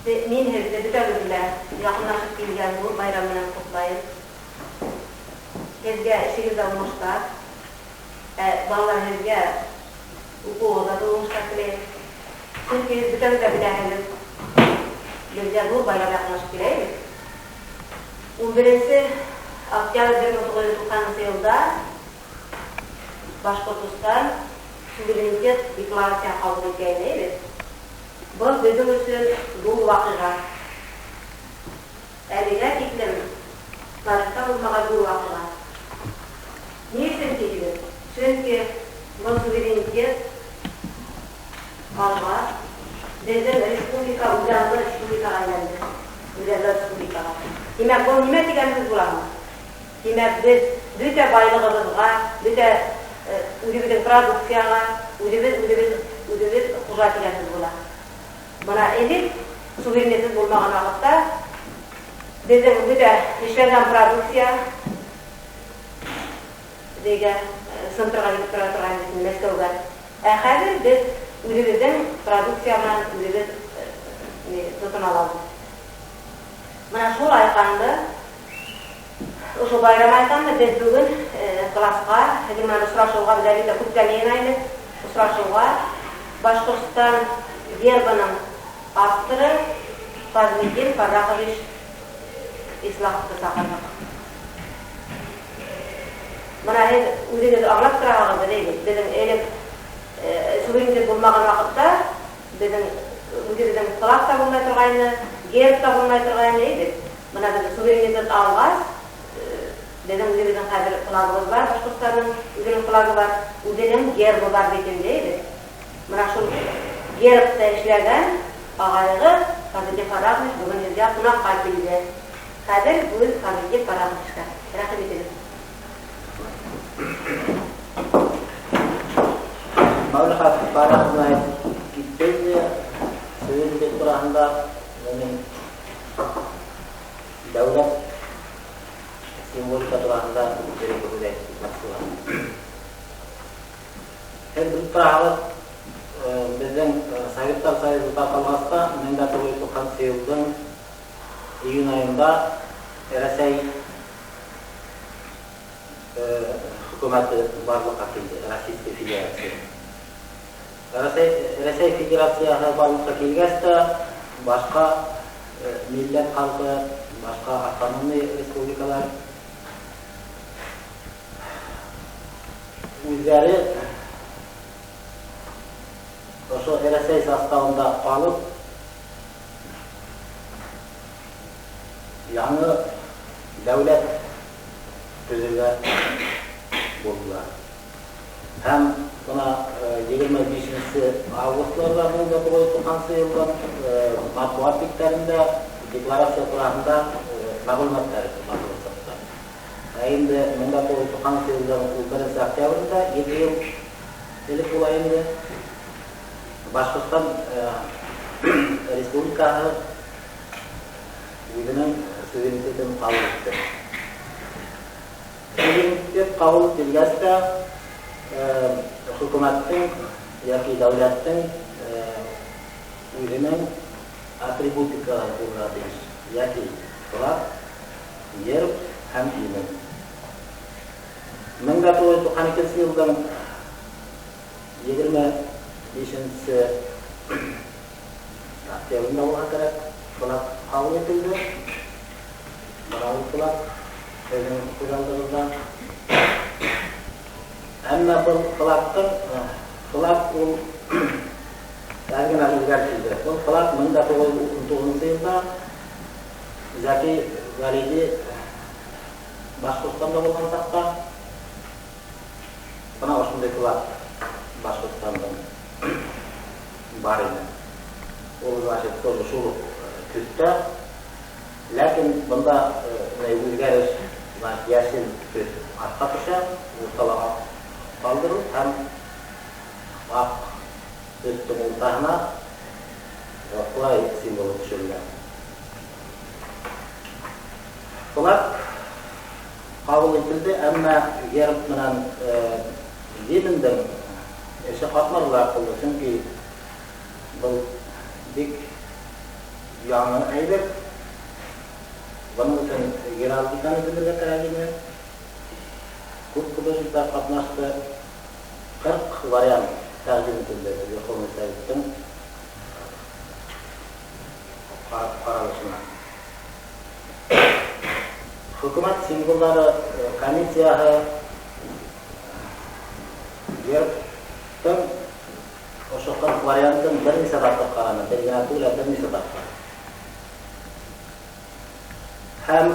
Мин һеҙҙе бөтәгеҙҙе лә яҡынлашып килгән ҙур байрам менән ҡотлайым. Һеҙгә эшегеҙҙә уңыштар, ә балалар, һеҙгә уҡыуығыҙҙа ҙур уңыштар теләйем. Сөнки һеҙ бөтәгеҙ ҙә беләһегеҙ, беҙгә ҙур байрам яҡынлашып килә бит. 11 октябрь 1990 йылда Башҡортостан суверенитет декларацияһы ҡабул иткәйне бит. Был беҙҙең өсөн ҙур ваҡиға. Әлегә тиклем тарихта булмаған ҙур ваҡиға. Ни өсөн тиһегеҙ? Сөнки был суверенитет алғас, беҙҙең республика үҙаллы республикаға әйләнде. Үҙаллы республикаға. Тимәк, был нимә тигән һүҙ буламы? Тимәк, беҙ бөтә байлығыбыҙға, бөтә үҙебеҙҙең продукцияға үҙебеҙ хужа тигән һүҙ була. Бына элек суверенитет булмаған ваҡытта беҙҙең бөтә эшләнгән продукция беҙгә центрға килеп тора торған ине, Мәскәүгә. Ә хәҙер беҙ үҙебеҙҙең продукция менән үҙебеҙ тотона алабыҙ. Бына шул айҡанды, ошо байрам айҡанды беҙ бөгөн класҡа, һеҙҙең менән осрашыуға, беҙ әлбиттә күптән йыйына осрашыуға Башҡортостан гербының авторы Фазлетдин Фаррахович Ислаховты саҡырҙыҡ. Бына һеҙ үҙегеҙ аңлап тораһығыҙ, беҙҙең элек суверенитет булмаған ваҡытта беҙҙең үҙебеҙҙең флаг та булмай торғайны, герб та булмай торғайны бит. Бына беҙ суверенитет алғас, беҙҙең үҙебеҙҙең хәҙер флагыбыҙ бар, Башҡортостандың үҙенең флагы бар, үҙенең гербы бар бит инде бит. Бына шул гербты эшләгән ағайығыҙ Фазлетдин Фаррахович бөгөн беҙгә ҡунаҡҡа килде. Хәҙер һүҙ Фазлетдин Фарраховичка. Рәхим итегеҙ. Мәүлиха Фарраховна әйтеп китте инде суверенитет тураһында, мин дәүләт символика тураһында бер-ике һүҙ әйтеп китмәксе булам. Һеҙ белеп тораһығыҙ, беҙҙең Советтар Союзы тарҡалғас та 1990 йылдың июнь айында Рәсәй хөкүмәте барлыҡҡа килде, Российская Федерация. Рәсәй Федерацияһы барлыҡҡа килгәс тә башҡа милләт халҡы, башҡа автономный республикалар үҙҙәре ошо Рәсәй составында ҡалып, яңы дәүләт төҙөргә булдылар. Һәм бына 25 августларда 1990 йылдан матбуғат биттәрендә декларация тураһында мәғлүмәттәр баҫылып сыҡты. Ә инде 1990 йылдың 11 октябрендә, 7 йыл элек була инде, Башҡортостан Республикаһы үҙенең суверенитетын ҡабул итте. Суверенитет ҡабул ителгәс тә хөкүмәттең йәки дәүләттең үҙенең атрибутикаһы булырға тейеш, йәки флаг, герб һәм гимн. 1992 йылдың 25 октябрендә булһа кәрәк, флаг ҡабул ителде. Бына ул флаг һеҙҙең күҙ алдығыҙҙа. Әммә был флаг ул әҙ генә үҙгәртелде. Был флаг 1919 йылда Зәки Вәлиди Башҡортостанда булған саҡта бына ошондай флаг Башҡортостандың бар ине. Ул, значит, тоже шул уҡ төҫтә, ләкин бында үҙгәреш, значит, йәшел төҫ артҡа төшә, уртала аҡ ҡалдырыу һәм аҡ төҫтөң уртаһына ҡылай символы төшөрөлә. Флаг ҡабул ителде, әммә герб менән гимндең эше ҡатмарлыраҡ булды, сөнки был бик Яңы әйбер. Бының өсөн геральдиканы белергә кәрәк ине. Күп художниктар ҡатнашты. 40 вариант тәҡдим ителде Верховный Советтың ҡаралышына. Хөкүмәт символдары комиссияһы гербтың ошо 40 вариантын бер нисә тапҡыр ҡараны, бер генә түгел, ә бер нисә тапҡыр. Һәм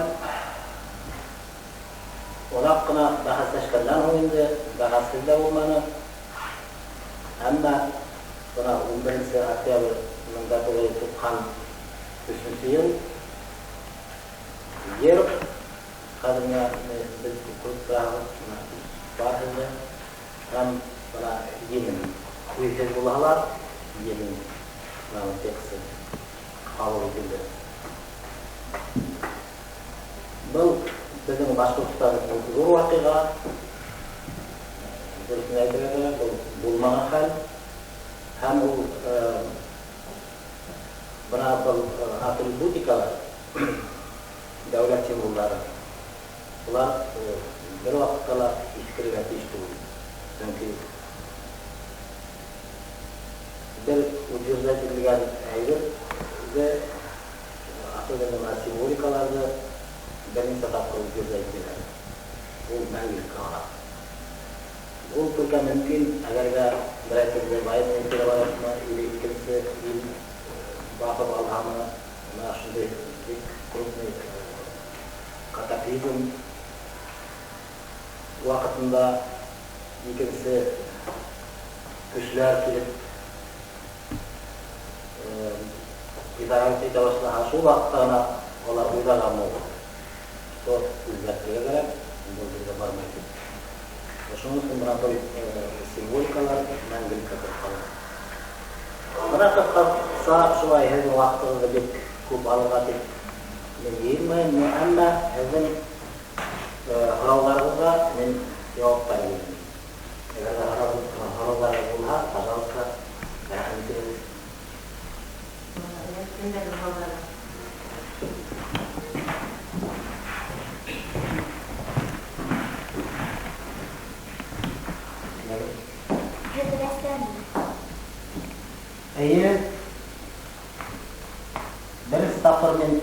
оҙаҡ ҡына бәхәсләшкәндән һуң инде бәхәсһеҙ ҙә булманы. Әммә бына 11 октябрь 1993 йыл герб хәҙер бына беҙ күреп торабыҙ, бына бар һеҙҙә. Һәм бына гимн һүҙһеҙ булһалар, гимн бына тексты ҡабул ителде. Был беҙҙең Башҡортостан өсөн ҙур ваҡиға. Дөрөҫөн әйтергә кәрәк, был булмаған хәл. Һәм ул бына был атрибутикалар, дәүләт символдары, улар бер ваҡытта ла иҫкерергә тейеш түгел. Сөнки бер утверждать ителгән әйберҙе, особенно бына символикаларҙы бер нисә тапҡыр утверждать итәләр. Ул мәңгелеккә ҡала. Ул только мөмкин, әгәр ҙә берәй төрлө военный переворотмы или икенсе ил баҫып алһамы, бына шундай бик крупный катаклизм ваҡытында икенсе көсләр килеп идара итә башлаһа, шул ваҡытта ғына улар уйларға могут, что үҙгәртергә кәрәк, был беҙгә бармай тип. Шуның өсөн бына был символикалар мәңгелеккә тороп ҡала. Бына ҡыҫҡаса шулай һеҙҙең ваҡытығыҙҙы бик күп алырға тип мин йыйынмайым, әммә һеҙҙең һорауҙарығыҙға мин яуаптар бирәм. Әгәр ҙә һорауҙарығыҙ булһа, пожалуйста, рәхим итегеҙ. Һеҙ рәссаммы? Эйе. Беренсе тапҡыр мин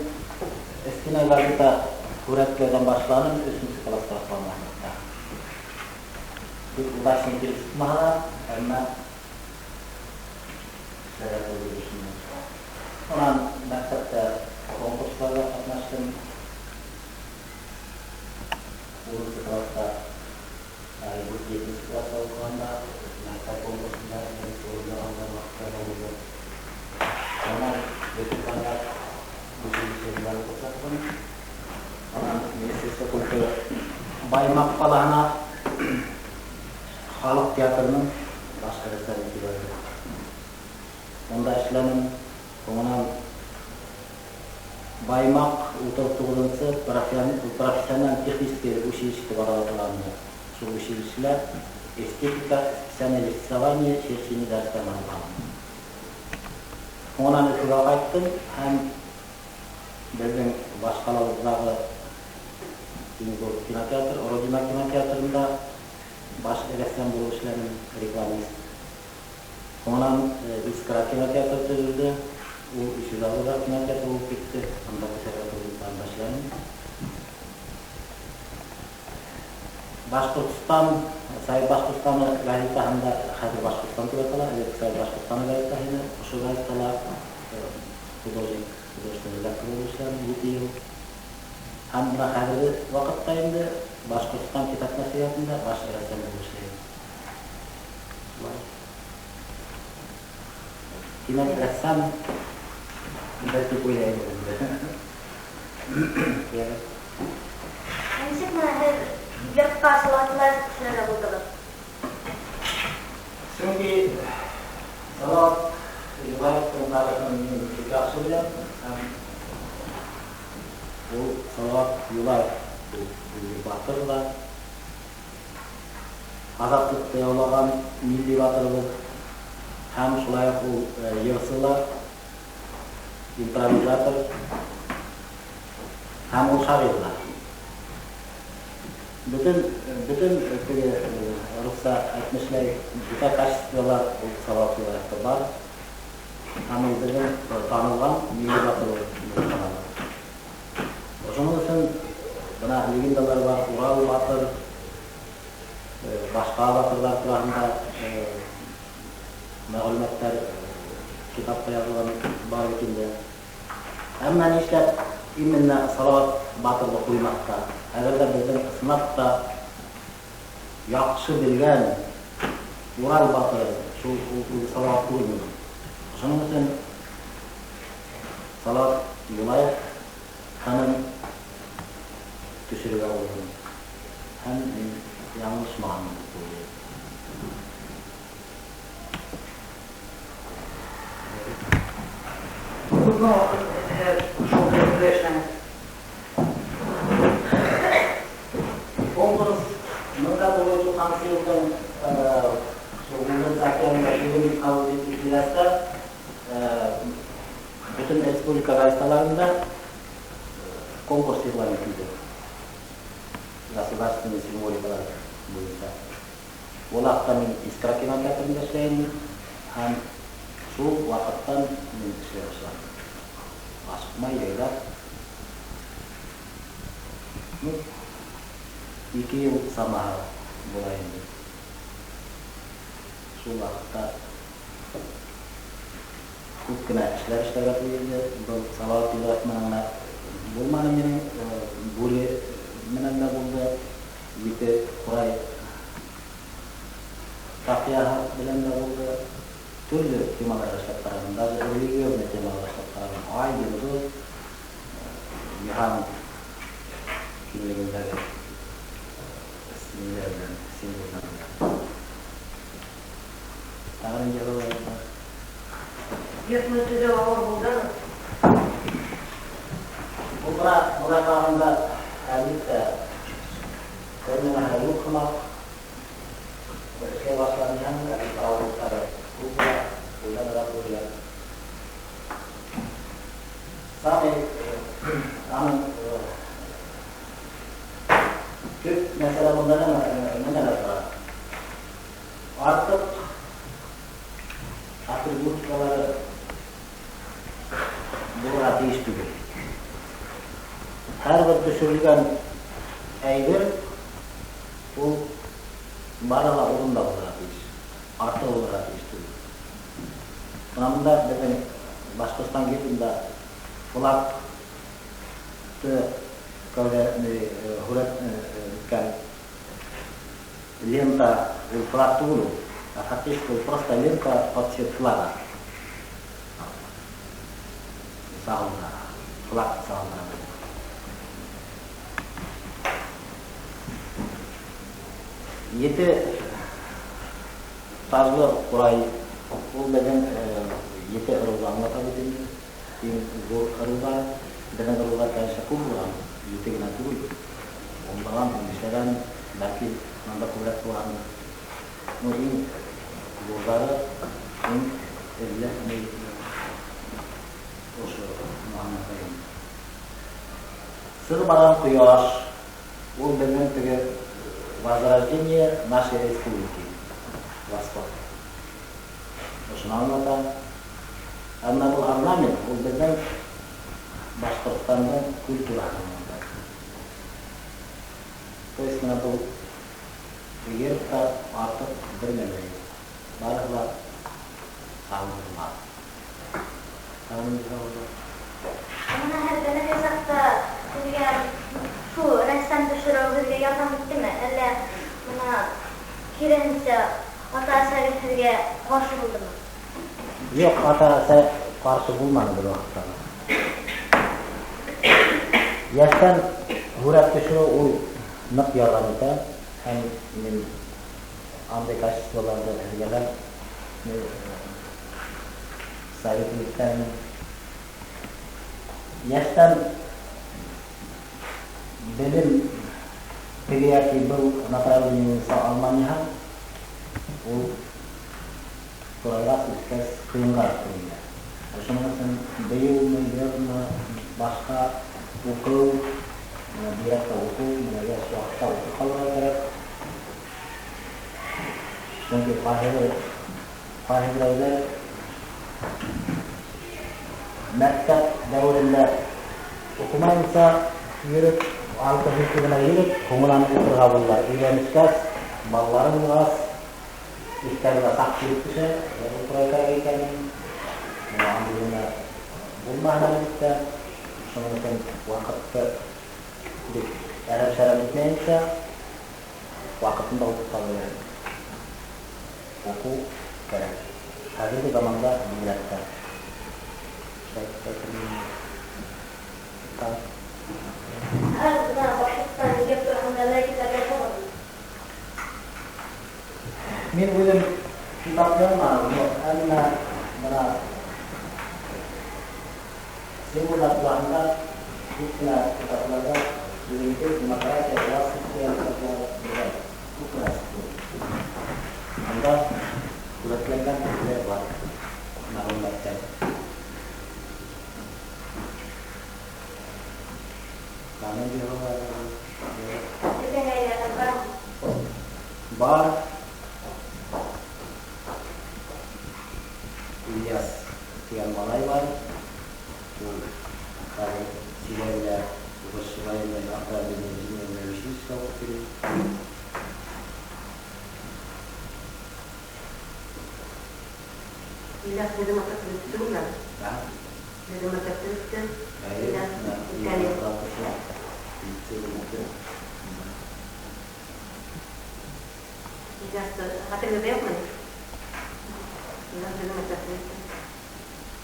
стена газета һүрәтләүҙән башланым, өсөнсө класста уҡыған ваҡытта. Бик удачно килеп сыҡмаһа ла, әммә эшләргә тура килде. Унан мәктәптә конкурстарҙа ҡатнаштым. Унынсы класста, етенсе класста уҡығанда мәктәп конкурсында беренсе урынды алған ваҡыттар булды. Унан Өфө училищеһында уҡып сыҡтым. Унан Министерство культуры Баймаҡ ҡалаһына халыҡ театрының баш рәссамы ебәрҙе. Унда эшләнем. Һуңынан Баймаҡ утыҙ туғыҙынсы профессиональ технический училище тип атала ине. Шул училищелә эстетика, специальное рисование, черчение дәрестәрен алған. Һуңынан Өфөгә ҡайттым һәм беҙҙең баш ҡалабыҙҙағы кинотеатр, Родина кинотеатрында баш рәссам булып эшләнем, рекламист. Һуңынан Искра кинотеатр төҙөлдө. Ул Ишек кинотеатр булып китте. Анда күсәргә тура эшләнем. Башҡортостан, Совет Башҡортостаны газетаһында, хәҙер Башҡортостан тип атала, элек Совет Башҡортостаны газетаһы ине. Ошо газетала художник, художественный редактор булып эшләнем 7 йыл. Һәм бына хәҙерге ваҡытта инде Башҡортостан китап нәшриәтендә баш рәссам булып эшләйем. Шулай. Тимәк, рәссам бер тип уйлайым инде. Нисек менә һеҙ гербҡа Салауат төшөрөргә булдығыҙ? Сөнки Салауат Юлаевтың тарихын мин бик яҡшы беләм. Һәм ул Салауат Юлаев ул батыр ҙа, азатлыҡты яулаған милли батырыбыҙ, һәм шулай уҡ ул йырсы ла. Импровизатор һәм ул шағир ҙа. Бөтөн теге русса әйтмешләй, бөтә качестволар ул Салауат Юлаевта бар. Һәм ул беҙҙең танылған милли батыр булып ҡарала. Ошоноң өсөн бына легендалар бар, Урал батыр, башҡа батырҙар тураһында мәғлүмәттәр китапта яҙылған бар бит инде. Әммә нишләп именно Салауат батырҙы ҡуймаҫҡа? Әгәр ҙә беҙҙең ысынлап та яҡшы белгән Урал батыры шул ул Салауат түгелме? Шуның өсөн Салауат Юлаев һынын төшөрөргә булдым. Һәм мин яңылышмағанмын дип уйлайым. Күпме ваҡыт һеҙ шул гербта эшләнегеҙ? Конкурс 1990 йылдың шул унынсы октябрендә егерме ҡабул ителгәс, бөтөн республика газеталарында конкурс иғлан ителде. Государственный символикалар буйынса. Ул ваҡытта мин Искра кинотеатрында эшләй инем һәм шул ваҡыттан мин эшләй башланым. Ашыҡмай, яйлап. Ну, 2 йыл самаһы була инде. Шул ваҡытта күп кенә эшләр эшләргә тура килде. Был Салауат Юлаев менән генә булманы минең, бүре менән дә булды. Ете ҡурай таҡияһы белән дә булды. Төрлө темалар эшләп ҡараным. Даже религиозный темалар эшләп ҡараным. Ай, йондоҙ, йыһан киңлегендәге ниләр белән, символдар белән. Тағы ниндәй һорауҙар бар? Йортны төҙөү ауыр булдымы? Ул бына былай ҡарағанда, әлбиттә, бер нәмәһе юҡ һымаҡ. Эшләй башланһаң, әлбиттә, ауырлыҡтары күп була, уйланырға тура килә. Самый, аның, төп мәсьәлә бында нәмәләр тора? Артыҡ атрибутикалары булырға тейеш түгел. Һәр бер төшөрөлгән әйбер ул бары ла урында булырға тейеш, артыҡ булырға тейеш түгел. Бына бында беҙҙең Башҡортостан гербында флагты һүрәт иткән лента, ул флаг түгел ул, а фактически ул просто лента под цвет флага. Сағылдыра, флаг сағылдыра. Ете тажлы ҡурай, ул беҙҙең ете ырыуҙы аңлата бит инде. Иң ҙур ырыуҙар, беҙҙең ырыуҙар, конечно, күп булған, ете генә түгел. Унлаған, ун бишләгән, бәлки унан да күберәк булғандыр. Ну, иң ҙурҙары, иң эҙле, ошо аңлата инде. Сығып барған ҡояш, ул беҙҙең теге возрождение нашей республики, восход. Ошоно аңлата. Әммә был орнамент, ул беҙҙең Башҡортостандың культураһын аңлата. То есть бына был гербта артыҡ бер нәмә юҡ. Барыһы ла сағылдырыла. Тағы ниндәй һорау бар? Бына һеҙ бәләкәй саҡта һеҙгә шул рәссам төшөрөү һеҙгә ярҙам иттеме? Әллә бына киреһенсә ата-әсәгеҙ һеҙгә ҡаршы булдымы? Юҡ, ата-әсә ҡаршы булманы бер ваҡытта ла. Йәштән һүрәт төшөрөү ул ныҡ ярҙам итә. Һәм мин андай качестволарҙы һеҙгә лә совет итәм. Йәштән белем теге йәки был направление буйынса алманиһаң, ул торайғас үҫкәс ҡыйынға килә. Шуның өсөн бейеүме, йырмы, башҡа уҡыу, бигерәк тә уҡыу, йәш ваҡытта уҡып ҡалырға кәрәк. Сөнки ҡайһы берәүҙәр мәктәп дәүерендә уҡымайынса йөрөп, алты-һөйкө генә йөрөп, һуңынан уҡырға булалар. Өйләнешкәс, балалары булғас, иҫтәренә саҡ килеп төшә, уҡырға кәрәк икәнен. Андый гына булмаһын әлбиттә. Шуның өсөн ваҡытты бик әрәм-шәрәм итмәйенсә, ваҡытында уҡып ҡалырға кәрәк. Уҡыу кәрәк. Хәҙерге заманда бигерәк тә. Һәр бына Башҡортостан герб тураһында берәй китап яҙҙығыҙмы? Мин үҙем китап яҙманым, әммә бына символдар тураһында күп кенә китапларҙа үҙенеке демократия, власть тигән китаплар белән күп кенә сыҡты. Унда һүрәтләнгән фекерләр бар, мәғлүмәттәр. Беҙҙең ғаиләлә бармы? Бар. Ильяс тигән малай бар. Ул хәҙер Силәбелә высший военный автомобильный инженерный училище уҡып йөрөй. Ильяс беҙҙең мәктәптә түгелме? Ә? Беҙҙең мәктәптә үҫте. Әйе, Ильяс менә үткән Ильяс лицейҙа үҫте. Ильясты хәтерегеҙҙә юҡмы? Ильяс беҙҙең мәктәптә үҫте.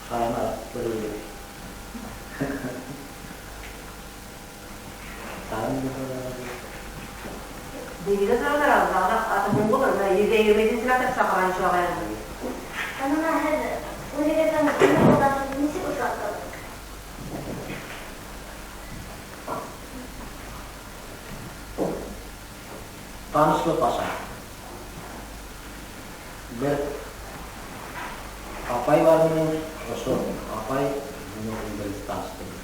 Шаяна бер үҙе. Бейегә соралар алды, аты һуңғылыр, бына 120 мәктәп саҡырған шуға ҡарағанда. Ә бына һеҙ үҙегеҙҙең ғүмер юлдашын нисек осраттығыҙ? Танышлыҡ аша. Бер апай бар минең, ошо апай мине иң беренсе таныштырҙы.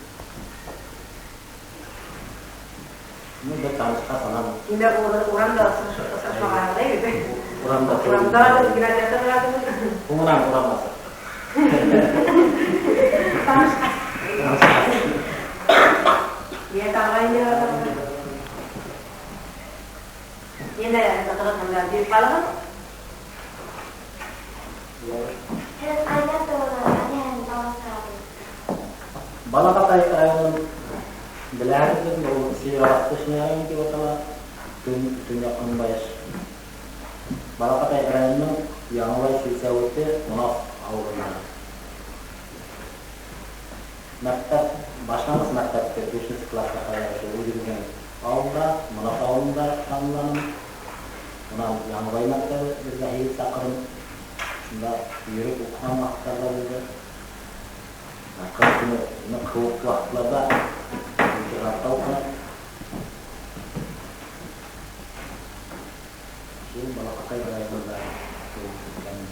Мин бер танышҡас, анан Тимәк, урамда осрашмағанһың, әйе? Урамда Урамда гимназияда торасың. Һуңынан урамға сыҡтыҡ. Танышҡас. Йә, тағы инде Ниндәй ҡыҙыҡ биреп ҡалығыҙ? Һеҙ ҡайҙа тыуҙығыҙ, әнәһен баласағыҙ? Балаҡатай районын беләһегеҙ, ул Северо-Восточный район тип атала, төньяҡ-көнбайыш. Балаҡатай районының Яңыбай сельсоветы Монаҫ ауылында. Мәктәп, башланғыс мәктәпте бишенсе класҡа ҡәҙәр ошо үҙебеҙҙең ауылда, Монаҫ ауылында тамамланым. Унан Яңыбай мәктәбе беҙгә 8 саҡрым. Шунда йөрөп уҡыған ваҡыттар ҙа булды. Ҡыш көнө ныҡ һыуыҡ ваҡытларҙа интернатта уҡыным. Шул Балаҡатай районында тыуып үҫкәнмен.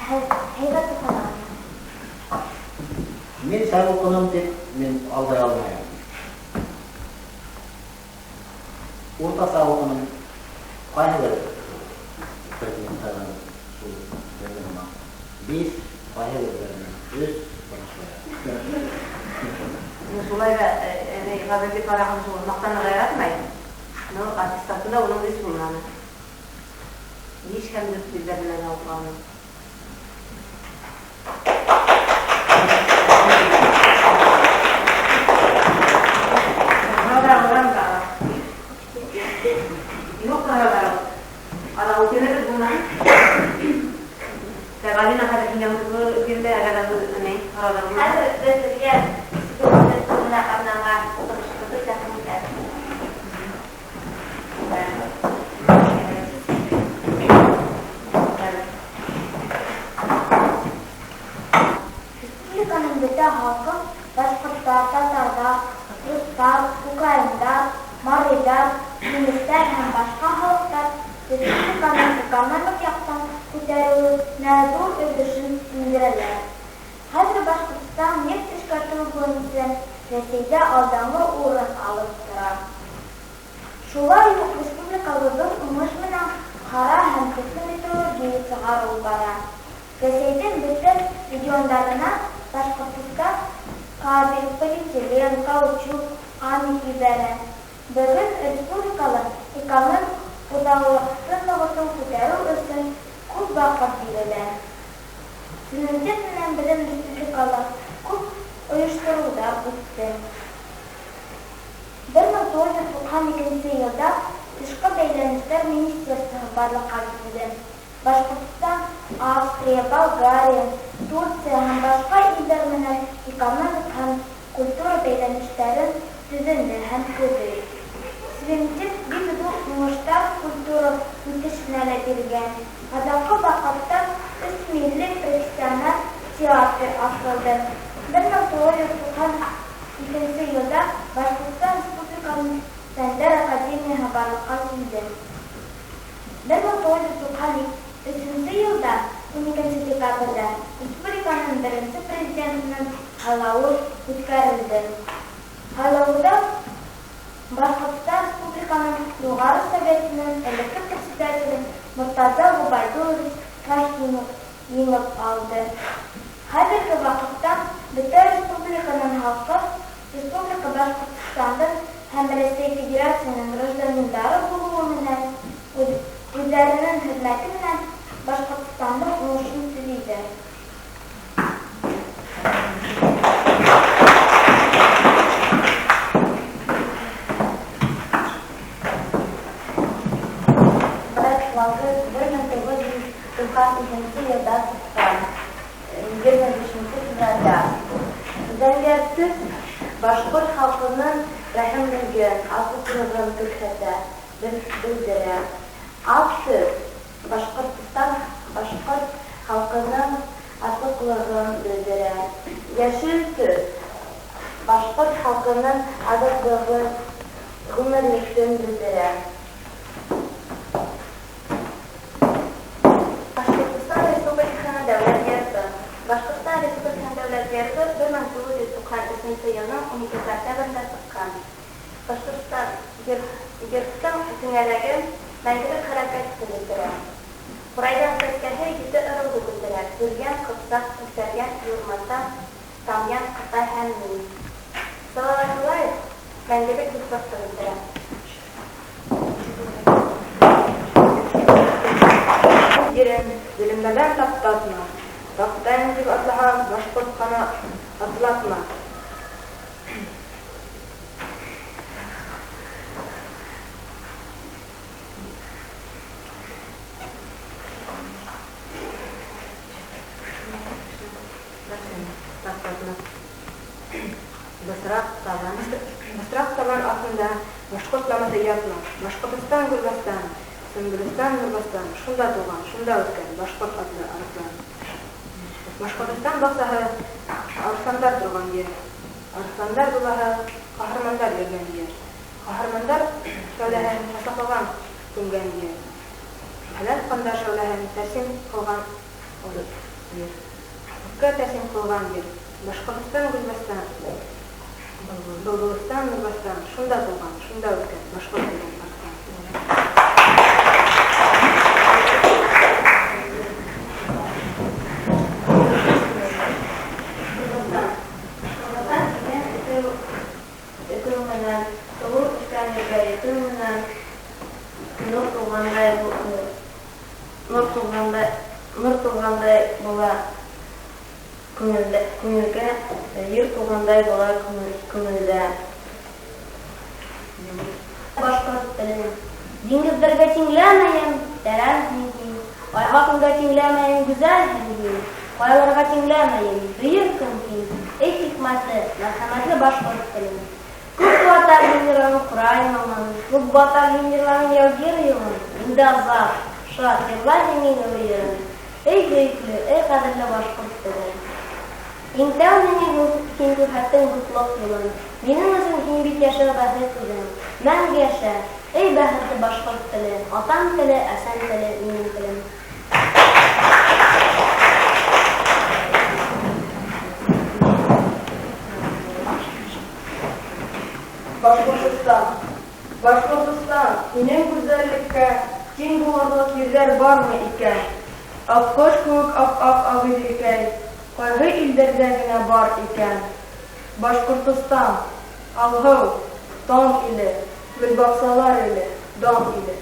Һеҙ һәйбәт уҡынығыҙмы? Мин шәп уҡыным тип мин алдай алмайым. Уртаса уҡыным. Ҡайһы бер предметтарҙан шул бер 5, ҡайһы берҙәренән 3, бына шулай. Ну, шулай ҙа, хәҙерге ҡараған шул маҡтанырға яратмай. Но аттестатында уның 3 булғаны. 5 һәм 4 билдәр менән алғаны. Юҡ, ала үтенебеҙ бынан. Галина хәҙер һиңә һүҙ бирелә, әгәр ҙә ни, һорауҙар булһа. Хәҙер беҙ һеҙгә бына арнаған тормошобоҙҙо тәҡдим итәбеҙ. Республиканың бөтә халҡы башҡорттар, татарҙар, рустар, украиндар, марийҙар, немецтәр һәм башҡа халыҡтар республиканың экономик яҡтан күтәреүенә ҙур өлөшөн индерәләр. Хәҙер Башҡортостан нефть эшкәртеү буйынса Рәсәйҙә алданғы урын алып тора. Шулай уҡ республикала ҙур уңыш менән ҡара һәм төҫлө металлургия сығарыу бара. Рәсәйҙең бөтә региондарына Башҡортостан кабель, полиэтилен, каучук, амик ебәрә. Бөгөн республикала экономик үҙаллылыҡты нығытыу, күтәреү өсөн күп ваҡыт бирелә. Суверенитет менән беҙҙең республикала күп ойоштороуҙар үтте. 1992 йылда Тышҡы бәйләнештәр министерствоһы барлыҡҡа килде. Башҡортостан Австрия, Болгария, Турция һәм башҡа илдәр менән экономик һәм культура бәйләнештәрен төҙөнө һәм төҙөй. Суверенитет бик ҙур уңыштар культура үҫешенә лә биргән. Аҙаҡҡы ваҡытта өс милли профессиональ театр асылды. 1992 йылда Башҡортостан Республикаһының Фәндәр академияһы барлыҡҡа килде. 1993 йылда 12 декабрҙә республиканың беренсе президентының һайлауы үткәрелде. Һайлауҙа Башҡортостан Республикаһының Юғары Советының элекке председателе Мортаза Ғөбәйҙуллович Рәхимов еңеп алды. Хәҙерге ваҡытта бөтә республиканың халҡы Республика Башҡортостандың һәм Рәсәй Федерацияһының гражданындары булыуы менән үҙҙәренең хеҙмәте менән Башҡортостандың уңышын теләйҙәр. Дәүләт флагы 1992 йылда сыҡҡан, 25 февралдә. Зәңгәр төҫ башҡорт халҡының рәхимлеген, асыҡлығын күрһәтә, белдерә. Аҡ төҫ Башҡортостан башҡорт халҡының асыҡлығын белдерә. Йәшел төҫ башҡорт халҡының азатлығын, ғүмерлекен белдерә. Башҡортостан Республикаһының дәүләт гербы. Башҡортостан Республикаһының дәүләт гербы 1993 йылның 12 октябрендә сыҡҡан. Башҡортостан гербтың түңәрәге мәңгелек хәрәкәтте белдерә. Ҡурайҙың сәскәһе ете ырыуҙы белдерә: Бөрйән, Ҡыпсаҡ, Үҫәргән, Юрматан, Тамъян, Ҡытай һәм Мин. Салауат Юлаев мәңгелек дуҫлыҡты белдерә. Ерен зөлөмдәрҙән таптатма, таптайым тип атлаһаң, башҡорт ҡаны атлатма. Бысраҡ табан аҫтында башҡорт намыҫы ятма. Башҡортостан Гөлбастан, Сөнбөлөстан Нурбастан, шунда тыуған, шунда үҫкән башҡорт атлы арыҫлан. Башҡортостан баҡсаһы арыҫландар торған ер. Арыҫландар балаһы ҡаһармандар йөрөгән ер. Ҡаһармандар шәүләһен шашлыҡлаған күмгән ер. Хәләл ҡандар шәүләһен тәрсим ҡылған ер. Күккә тәрсим ҡылған ер. Башҡортостан Гөлбастан, Былбылстан Нурбастан, шунда тыуған, шунда үҫкән башҡорт тигән арыҫлан. Нурбастан тигән өтөү менән, тыуып үҫкән ергә етеү менән нур тулғандай, нур тулғандай, нур тулғандай була күңелгә, ер тулғандай була күңелдә. Башҡорт телен диңгеҙҙәргә тиңләмәйем, тәрән һин һин, айға көнгә тиңләмәйем, гүзәл һин һин, ҡаяларға тиңләмәйем, бөйөк көн һин, эй хикмәтле, мәрхәмәтле башҡорт телен. Күп батар һин йырланың ҡурай моңон, күп батар һин йырланың яугир юлын, инде азат, шат йырла һин еңеү йырын, эй һөйөклө, эй ҡәҙерле башҡорт теле. Иң тәү миңә һин күрһәттең дуҫлыҡ юлын, минең өсөн һин бит йәшәү бәхет үҙең. Мәңге йәшә, эй бәхетле башҡорт теле, атам теле, әсәм теле, минең телем. Башҡортостан! Башҡортостан, һинең гүзәллеккә тиң булырлыҡ ерҙәр бармы икән? Аҡҡош кеүек ап-аҡ Ағиҙелкәй, ҡайһы илдәрҙә генә бар икән? Башҡортостан, алһыу, таң иле, гөлбаҡсалар иле, дан иле.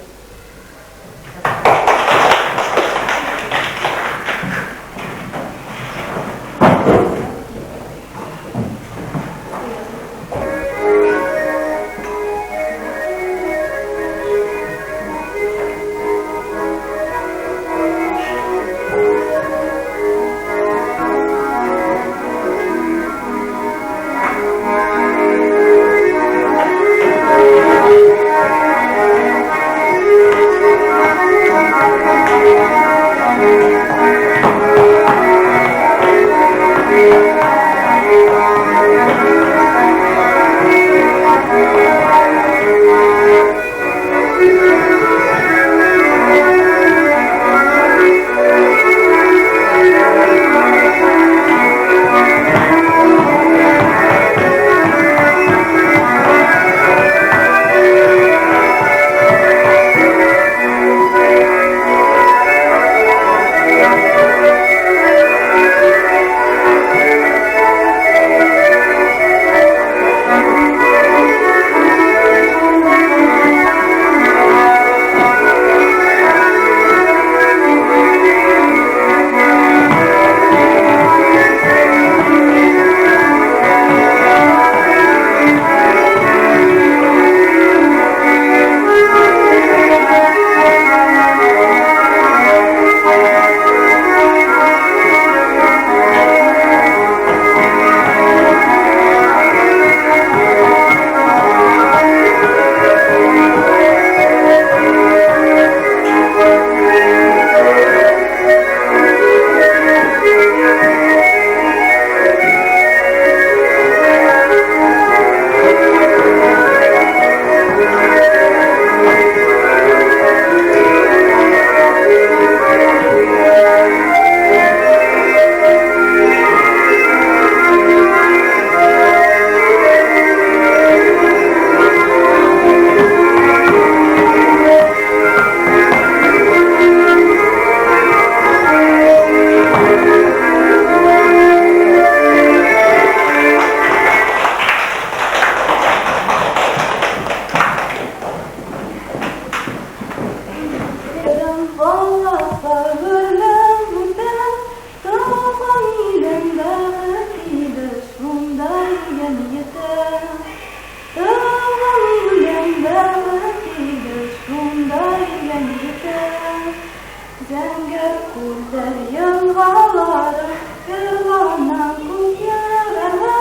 Зәңгәр күлдәр йылғалары, йырлана күк йырҙарҙа.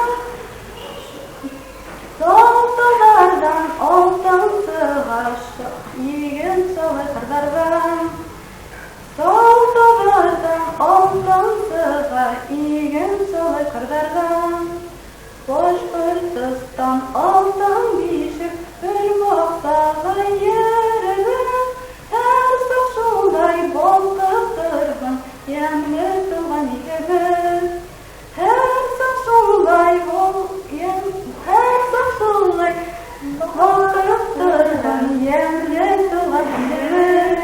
Тау-тауҙарҙан алтын сыға, иген сылай ҡырҙарҙан. Тау-тауҙарҙан алтын сыға, иген сылай ҡырҙарҙан. Башҡортостан алтын бишек, гөлбаҡсалай еребеҙ. Һәр саҡ шулай балҡып торһон йәмле тыуған илебеҙ. Һәр саҡ шулай балҡып торһон йәмле тыуған илебеҙ.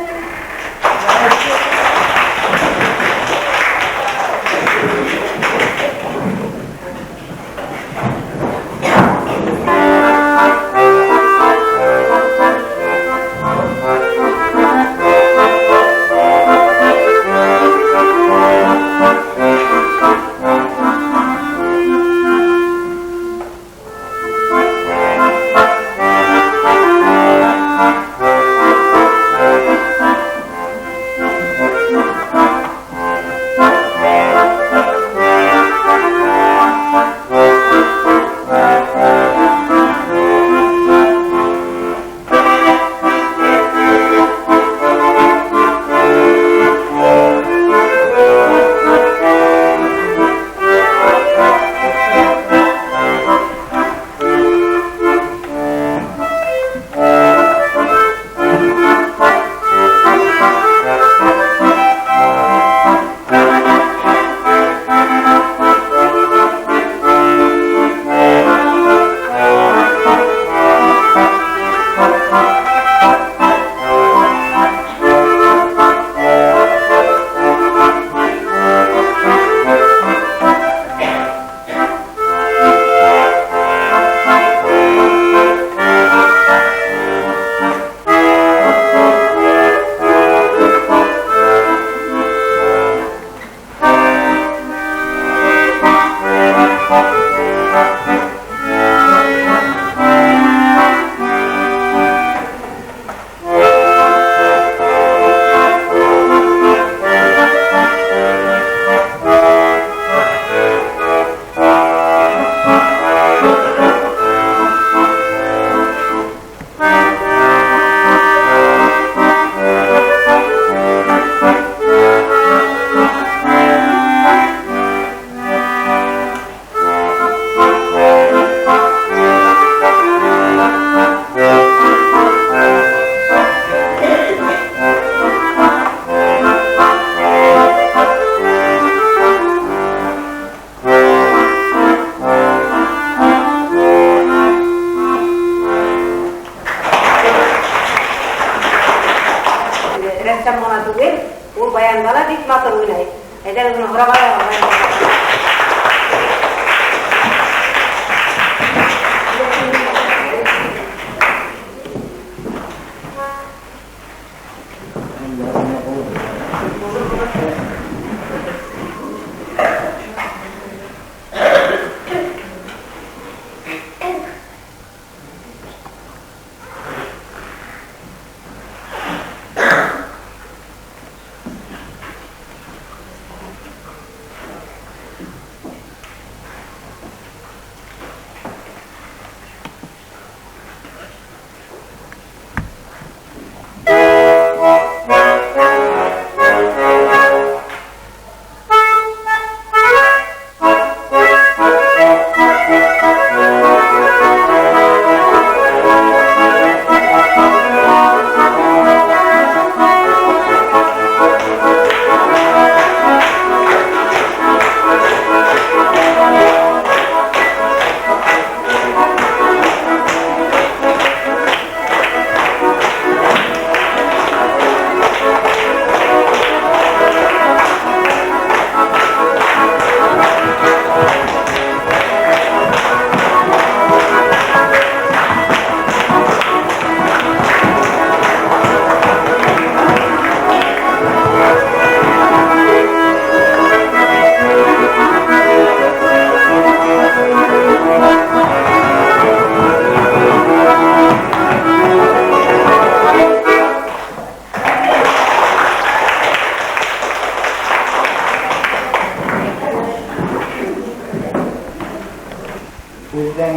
Һүҙҙең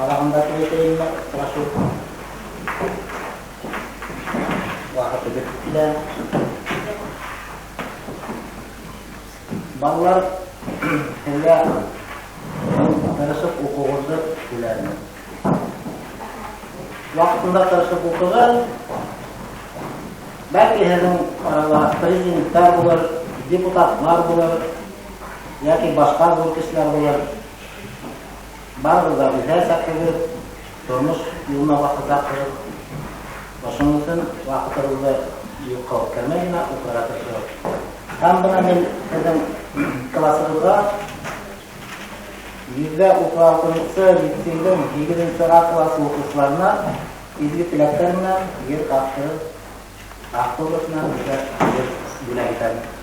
аҙағында тип әйтәйемме, осрашыу ваҡыты бөтөп килә. Балалар, һеҙгә тырышып уҡыуығыҙҙы теләрмен. Ваҡытында тырышып уҡығыҙ, бәлки һеҙҙең арала президенттар булыр, депутатлар булыр, йәки башҡа ҙур кешеләр булыр. Барығыҙ ҙа үҫәсәкһегеҙ, тормош юлына баҫасаҡһығыҙ. Ошоноң өсөн ваҡытығыҙҙы юҡҡа үткәрмәй генә уҡырға тырышығыҙ. Һәм бына мин һеҙҙең классығыҙға 136-нсы лицейҙың 8-нсе А классы уҡыусыларына изге теләктәр менән ер автограф менән бүләк итәм.